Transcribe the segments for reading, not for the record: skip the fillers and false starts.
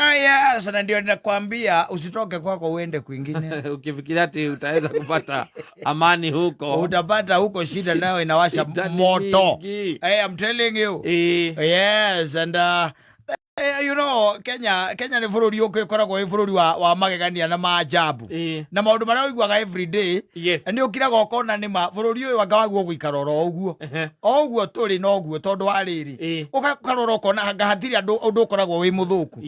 Ah, yes, na ndio nakwambia usitoke kwako uende kwingine. Ukifikiria ati utaweza kupata amani huko. Utapata huko shida nayo inawasha Shida ni moto. mingi. Hey, I'm telling you. Yes, and Kenya nĩ bũrũri ũkoragwo wĩ bũrũri wa magegania na maajabu. Na maũndũ marĩa ũiguaga every day nĩ ũkiraga ũkona nĩ ma bũrũri ũyũ anga waguo gũikara oro ũguo. O ũguo tũrĩ noguo tondũ wa rĩrĩ. Ũkarora ũkona anga hatirĩ andũ ũndũ ũkoragwo wĩ mũthũku.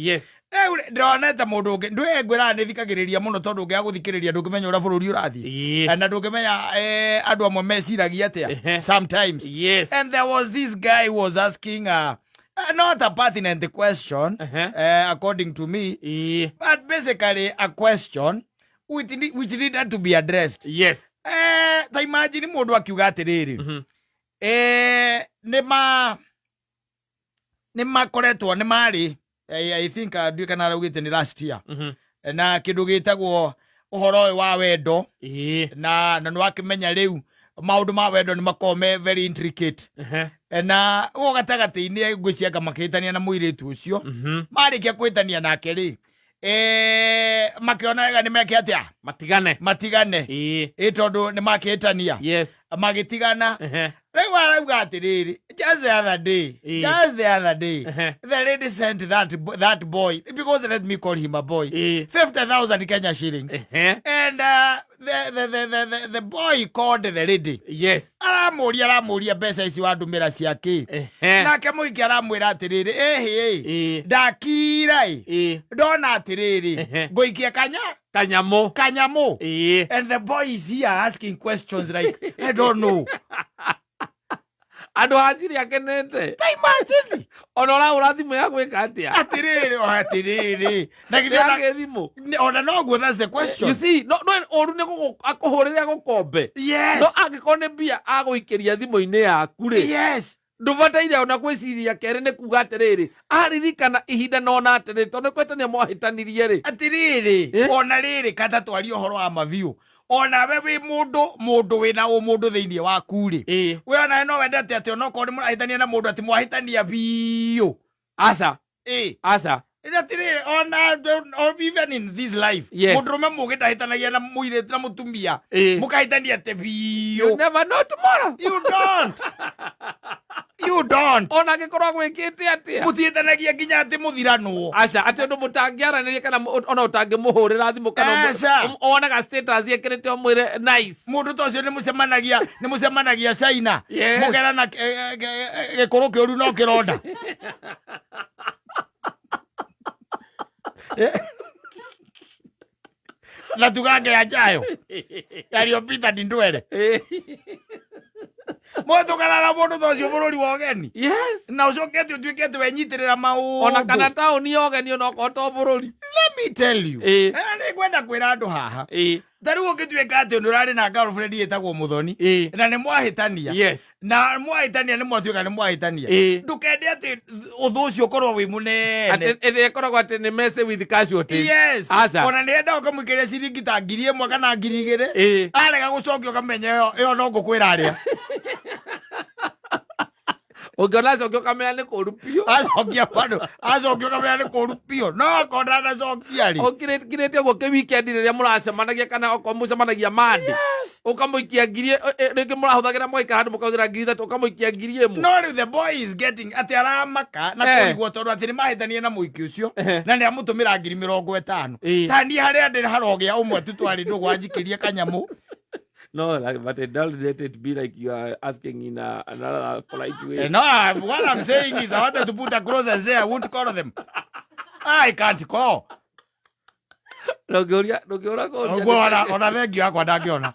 Rĩu ndĩronete mũndũ ũngĩ ndwĩ ngwĩraga nĩ thikagĩrĩria mũno tondũ ũngĩaga gũthikĩrĩria ndũngĩmenya ũrĩa bũrũri ũrathiĩ. Na ndũngĩmenya andũ amwe meciragia atĩa sometimes. And there was this guy who was asking not a pertinent question, according to me, but basically a question which needed to be addressed. Ta imagine mũndũ akiuga atĩrĩrĩ, nĩ makoretwo nĩ marĩ I think ndiũĩ kana araugĩte nĩ last year, na kĩndũ gĩtagwo ũhoro ũyũ wa wendo, na nĩ wakĩmenya rĩu maũndũ ma wendo nĩ makoragwo me very intricate. Na ũguo gatagatĩ-inĩ ngwĩciria makĩhĩtania na mũirĩtu ũcio. Marĩkia kũhĩtania nake rĩ, makĩona wega nĩ meke atĩa? Matigane. Matigane. Ĩ tondũ nĩ makĩhĩtania. Magĩtigana. Rĩu arauga atĩrĩrĩ, just the other day, just the other day, the lady sent that boy, because let me call him a boy, 50,000 Kenya shillings, and the boy called the lady. Aramũria mbeca ici wandũmĩra cia kĩ? Nake mũhiki aramwĩra atĩrĩrĩ, ĩhĩ, ndakira ĩ, ndona atĩrĩrĩ, ngũikia kanya Kanyamũ. Kanyamũ. And the boy is here asking questions like, I don't know. Andũ aciri akenete. Ta imagine. Ona ũrahũra thimũ ya gwĩka atĩa? Atĩrĩrĩ, o atĩrĩrĩ. Na githĩ ona thimũ. Ona noguo, that's the question. You see, no ũru nĩ akũhũrĩre agũkombe. No angĩkorwo nĩ mbia agũikĩria thimũ-inĩ yaku rĩ, ndũbataire ona gwĩciria kerĩ, nĩ kuga atĩrĩrĩ, aririkana ihinda nona atĩrĩrĩ, tondũ nĩ kũhĩtania mwahĩtanirie rĩ. Atĩrĩrĩ, ona rĩrĩ kata twarie ũhoro wa mabiũ, onawe wĩ mũndũ wĩna ũmũndũ thĩinĩ waku rĩ, we onawe no wendete atĩ onokorwo nĩ mũrahĩtania na mũndũ atĩ mwahĩtania biũ? Aca. Aca. Atĩrĩrĩ, ona even in this life, mũndũrũme mũgĩ ndahĩtanagia na mũirĩtu na mũtumia mũkahĩtania atĩ You biũ. never know tomorrow. You don't, you don't. Ona angĩkorwo agwĩkĩte atĩa. Mũtihĩtanagia nginya atĩ mũthiranwo. Aca, atĩ ũndũ mũtangĩaranĩria kana ona ũtangĩmũhũrĩra thimũ kana Aca. wonaga status ekĩrĩte ũmwĩre nice. Mũndũ ta ũcio nĩ mũcemanagia China, mũkerana gĩkũrũ kĩũru no kĩronda. Na tugange ya njayo yaliyopita ni ndwere. Mwetũkana na mũndũ ta ũcio bũrũri wa ũgeni, na ũcokete ũtuĩke atĩ wenyitĩrĩra maũndũ. Ona kana taũni ya ũgeni, ona okorwo to bũrũri. Let me tell you, nĩ ngwenda kwĩra andũ haha, ta rĩu ũngĩtuĩka atĩ nĩ ũrarĩ na girlfriend ĩtagwo Mũthoni, na nĩ mwahĩtania, na mwahĩtania nĩ mwatuĩka nĩ mwahĩtania, ndũkende atĩ ũthũ ũcio ũkorwo wĩ mũnene. Atĩ ĩrĩa ĩkoragwo atĩ nĩ messy with casualties. Aca. Ona nĩ enda ũkamũikĩria ciringi ta 1000 kana 2000, arega gũcokia ũkamenya ĩyo no ngũkwĩra arĩa. Ũngĩona acokia ũkamenya nĩ kũru biũ. Acokia bado acokia ũkamenya nĩ kũru biũ, no akorwo ndanacokia rĩ, Ũkirĩte ũguo kĩ weekend rĩrĩa mũracemanagia kana okorwo mũcemanagia Monday, ũkamũikia ngiri rĩngĩ mũrahũthagĩra mũgaikara handũ mũkahũthĩra 3000, ũkamũikia 1000. No rĩu the boy is getting atĩ aramaka na kũrigwo tondũ atĩ nĩ mahĩtania na mũiki ũcio na nĩ amũtũmĩra 50,000. Ta niĩ harĩa ndĩ harogĩa ũmwe tu twarĩ ndũgũ anjikĩrie kanyamũ. No, like, but don't let it be like you are asking in another polite way. No, what I'm saying is I wanted to put across and say I won't call them. I can't call. Ndũngĩũria, ndũngĩũra kũũria. Ũguo ona thengio yakwa ndangĩona.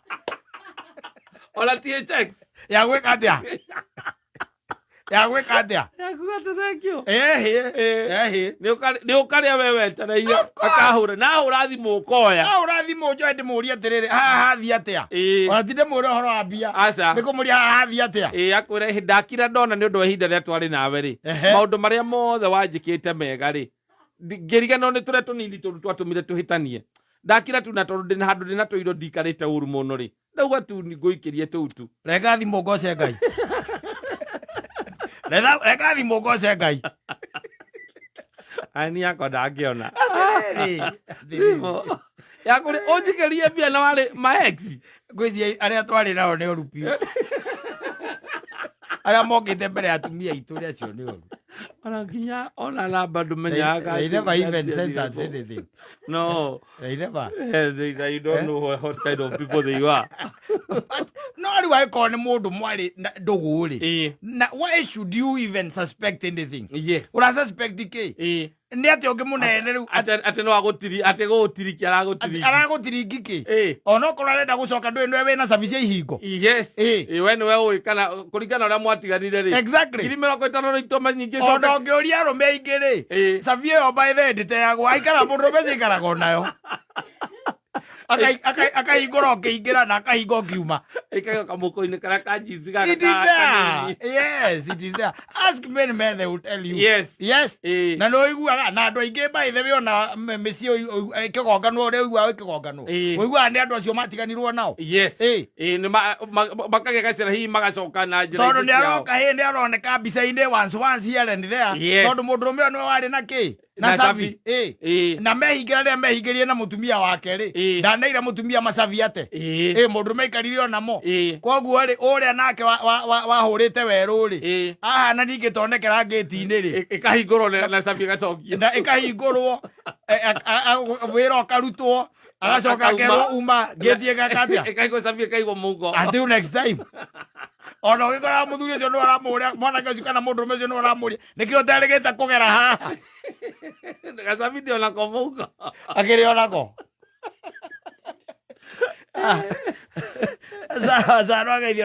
Ona THX. Ya gwĩka atĩa? Ya gwĩka atĩa? Yakuga atĩ thank you. Ehe. Ehe. Nĩ ũkarĩa we wetereire. Of course. Akahũra na ahũra thimũ ũkoya. Ahũra thimũ njoe ndĩmũrie atĩrĩrĩ, haha hathiĩ atĩa? Ona ti ndĩmwĩre ũhoro wa mbia. Aca. Nĩ kũmũria haha hathiĩ atĩa? Ĩĩ, akwĩra ĩhĩ ndakira ndona nĩ ũndũ wa ihinda rĩrĩa twarĩ nawe rĩ, maũndũ marĩa mothe wanjĩkĩte mega rĩ, ngĩriganĩrwo nĩ tũrĩa tũnini tũndũ twatũmire tũhĩtanie. Ndakira tu na tondũ ndĩna handũ ndĩna tũirio ndikarĩte ũru mũno rĩ, ndauga tu ngũikĩrie tũu tu. Reka thimũ ngoce Ngai. Reka thimũ ngoce Ngai. Ani yakwa ndangĩona. Atĩrĩrĩ, atĩrĩrĩ. Thimũ yakũrĩ ũnjikĩrie mbia na warĩ ma ex. Ngwĩciria arĩa twarĩ nao nĩ oru biũ, arĩa mokĩte mbere ya atumia aitũ rĩ, acio nĩ oru. Ona nginya ona namba ndũmenyaga. They never even sent us anything. No. They never. You don't know what kind of people they are. But no rĩu angĩkorwo nĩ mũndũ mwarĩ na ndũgũ rĩ, na why should you even suspect anything? Ũra suspect kĩ? Nĩ atĩa ũngĩ mũnene rĩu? Atĩ no agũtiri, atĩ gũgũtiriki aragũtiriki. Aragũtiringi kĩ? Onokorwo arenda gũcoka, ndũĩ nĩwe wĩna cabi cia ihingo. Ĩ, we nĩwe ũĩ kana kũringana na ũrĩa mwatiganire rĩ. 50,000 nĩ itũma nyingĩ. Ona coke. ũngĩũria arũme aingĩ rĩ, cabi ĩyo by the way ndĩteagwo, aikara mũndũrũme ciikaragwo nayo. Akahingũra ũkĩingĩra na akahinga ũkiuma. Ĩkaigwo kamũko-inĩ karĩa ka jeans gaka. It is there. Yes, it is there. Ask many men, they will tell you. Yes. Na nĩ ũiguaga na andũ aingĩ, by the way, ona mĩciĩ ĩkĩgonganwo, ũrĩa ũiguaga ĩkĩgonganwo, ũiguaga nĩ andũ acio matiganirwo nao. Ĩ, nĩ makagĩa gaciana hihi magacoka na njĩra Tondũ ingĩ nĩ ciao. aroka hĩ nĩ aroneka mbica-inĩ once once here and there. Tondũ mũndũrũme ũyũ nĩwe warĩ na kĩ? Na Na cabi. cabi. Na mehingĩra rĩrĩa mehingĩrie na mũtumia wake rĩ, ndaneire mũtumia macabi ate. Mũndũrũme aikarire onamo. Koguo rĩ, ũrĩa nake wahũrĩte werũ rĩ, ahana ningĩ tonekera ngĩti-inĩ rĩ, Ĩkahingũrwo na cabi ĩgacokio. Na ĩkahingũrwo, wĩra ũkarutwo, agacoka Akauma. akerwo uma ngĩti ĩgeka atĩa? Ĩkaigwo cabi ĩkaigwo mũhuko. Until next time. Ona ũgĩkora mũthuri ũcio nĩ aramũria, mwanake ũcio kana mũndũrũme ũcio nĩ aramũria, nĩkĩo ũterĩgĩte kũgera haha? Gacabi ndĩ onako mũhuko. Akĩrĩ onako. Sawa sawa, nĩwageithio.